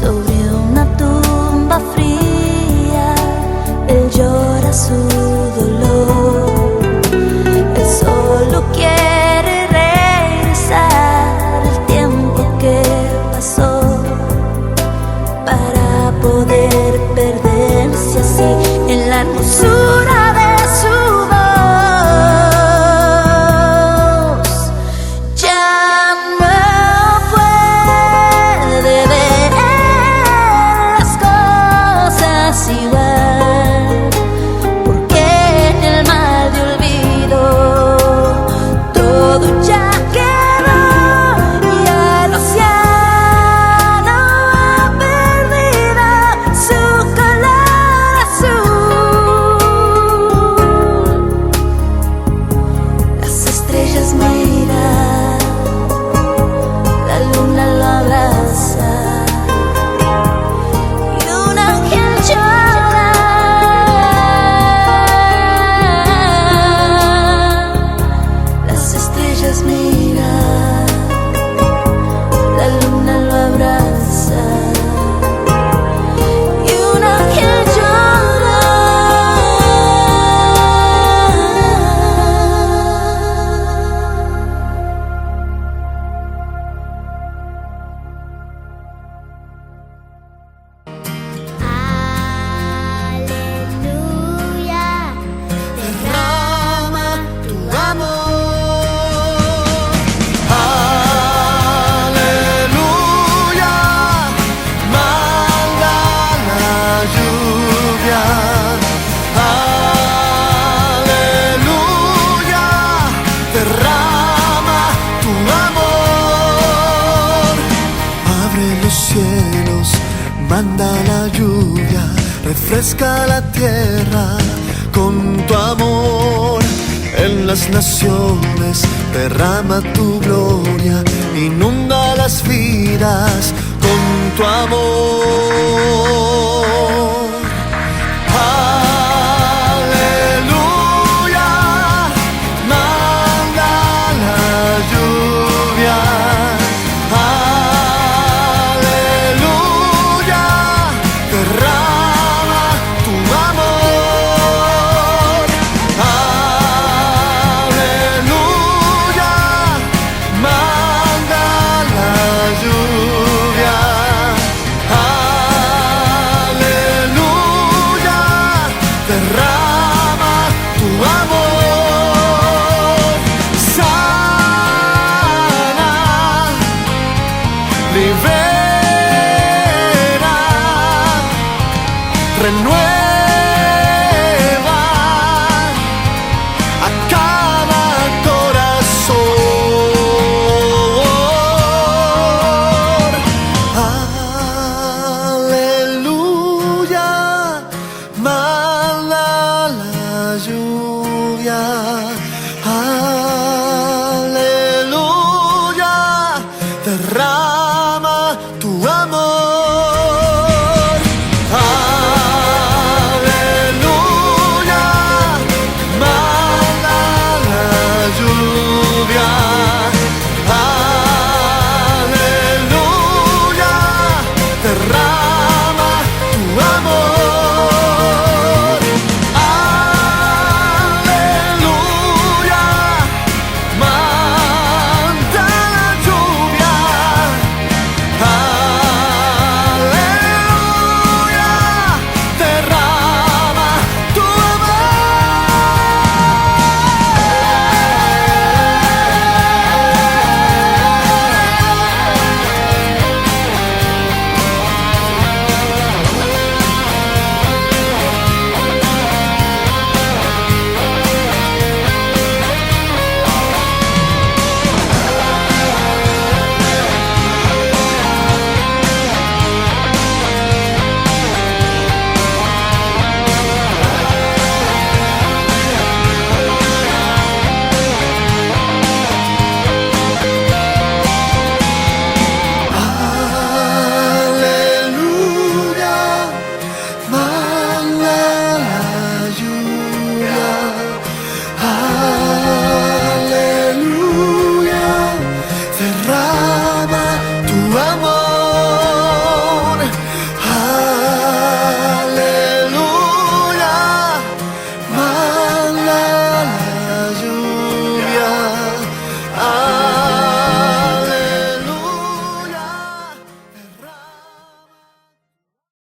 Sobre una tumba fría, él llora su dolor. Él solo quiere regresar el tiempo que pasó para poder perderse así en la hermosura de su voz. Ya no puede ver las cosas igual, porque en el mar de olvido todo ya quedó y el océano ha perdido su color azul. Las estrellas miran, la luna lo abraza y un ángel llora. Las estrellas miran, la luna lo abraza y un ángel llora. Aleluya, Derrama tu amor. Aleluya, manda la lluvia. Aleluya, derrama tu amor. Abre los cielos, manda la lluvia, refresca la tierra con tu amor. En las naciones derrama tu gloria, inunda las vidas con tu amor. Aleluya, manda la lluvia. Aleluya, derrama tu amor. Aleluya, manda la lluvia. Aleluya, derrama tu amor. Sana, libera, renueva.